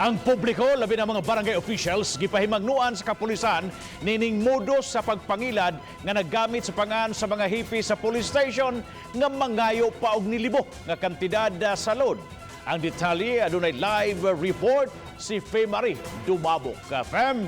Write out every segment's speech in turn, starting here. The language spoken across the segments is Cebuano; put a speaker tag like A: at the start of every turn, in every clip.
A: Ang publiko, labi na mga barangay officials, gipahimangnuan sa kapulisan nining modus sa pagpangilad nga naggamit sa pangan sa mga hipi sa police station nga mangayo pa og nilibo nga kantidad sa load. Ang detalye, adunay live report si Fe Marie Dumabok. Fem?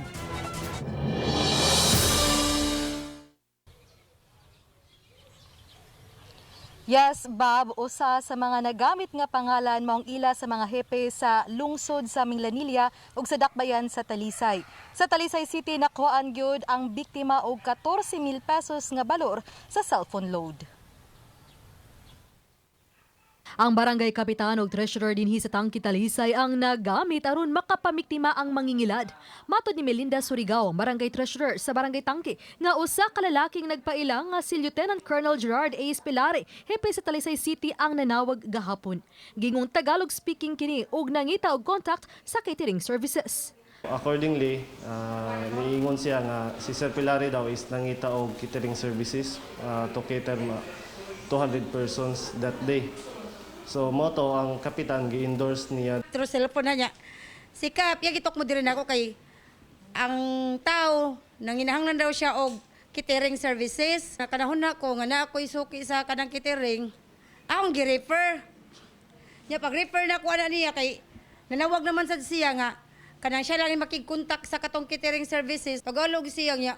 B: Yes, Bob, usa sa mga nagamit nga pangalan maong ila sa mga hepe sa lungsod sa Minglanilla ug sa Dakbayan sa Talisay. Sa Talisay City, nakuhaan gyud ang biktima og 14,000 pesos nga balor sa cellphone load.
C: Ang barangay kapitan og treasurer dinhi sa Tangki Talisay ang nagamit aron makapamiktima ang mangingilad. Matod ni Melinda Surigao, barangay treasurer sa barangay Tangki, nga usa ka lalaking nagpailang nga si Lieutenant Colonel Gerard A. Spilare, hepe sa Talisay City, ang nanawag gahapon. Gingong Tagalog speaking kini og nangita og contact sa catering services.
D: Accordingly, niingon siya nga si Sir Pilari daw is nangita og catering services to cater 200 persons that day. So mo to ang kapitan gi-endorse niya.
E: Through cellphone na niya. Sikap, yagitok mo din ako kay ang tao nanginahanglan daw siya og catering services. Kanahon na ko nga na ako isuki sa kanang catering. Akong gi-refer. Nya pag-refer na ko ana niya kay nanawag naman sad siya nga kanang siya lang makigkontak sa katong catering services. Tagalog siya niya.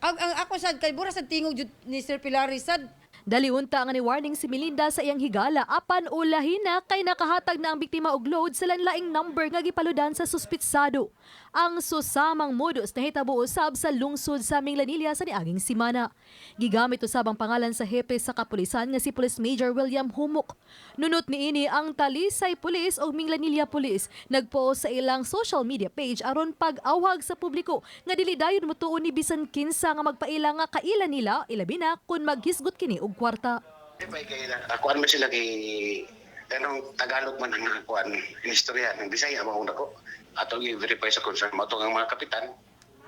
E: Ang ako sad kay bura sad tingog jud ni Sir Pilari sad.
C: Daliunta nga ni warning si Melinda sa iyang higala apan ulahin na kay nakahatag na ang biktima og load sa lanlaing number nga gipaludan sa suspitsado. Ang susamang modus nahitabo usab sa lungsod sa Minglanilla sa niaging simana. Gigamit usab ang pangalan sa hepe sa kapulisan nga si Police Major William Humok. Nunot niini ang Talisay Police o Minglanilla Police nagpost sa ilang social media page aron pag-awhag sa publiko nga dili dayon motuo ni bisan kinsa nga magpaila nga kaila nila, ilabi na kun maghisgot kini og kwarta.
F: Di kay akuan man sila kay kanang Tagalog man ang akuan istorya ng Bisaya ba kung nako ato gi-verify sa concern mo ang mga kapitan,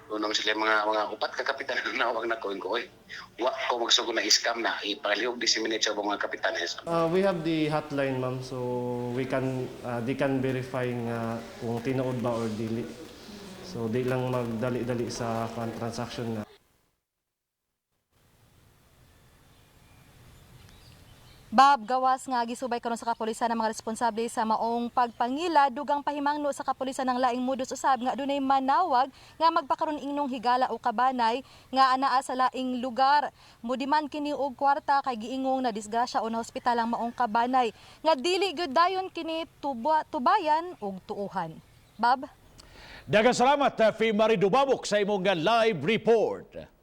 F: unong sila mga upat ka kapitan nawag na ko ko, oy, wa ko magsugod na scam na ipalihog disseminate sa ubang mga kapitanes.
D: We have the hotline, ma'am, so we can they can verify nga kung tinuod ba or dili. So di lang magdali-dali sa kuan transaction nga.
B: Bob, gawas nga gisubay karon sa kapulisan ang mga responsable sa maong pagpangila, dugang pahimangno sa kapulisan ng laing modus usab nga dunay manawag nga magpakaron ingnong higala o kabanay nga anaa sa laing lugar. Mudiman kini og kwarta kay giingong na disgrasya o na hospital ang maong kabanay nga dili gyud dayon kini tubayan og tuuhan. Bob?
A: Daghang salamat, Fe Marie Dumabok, sa imong live report.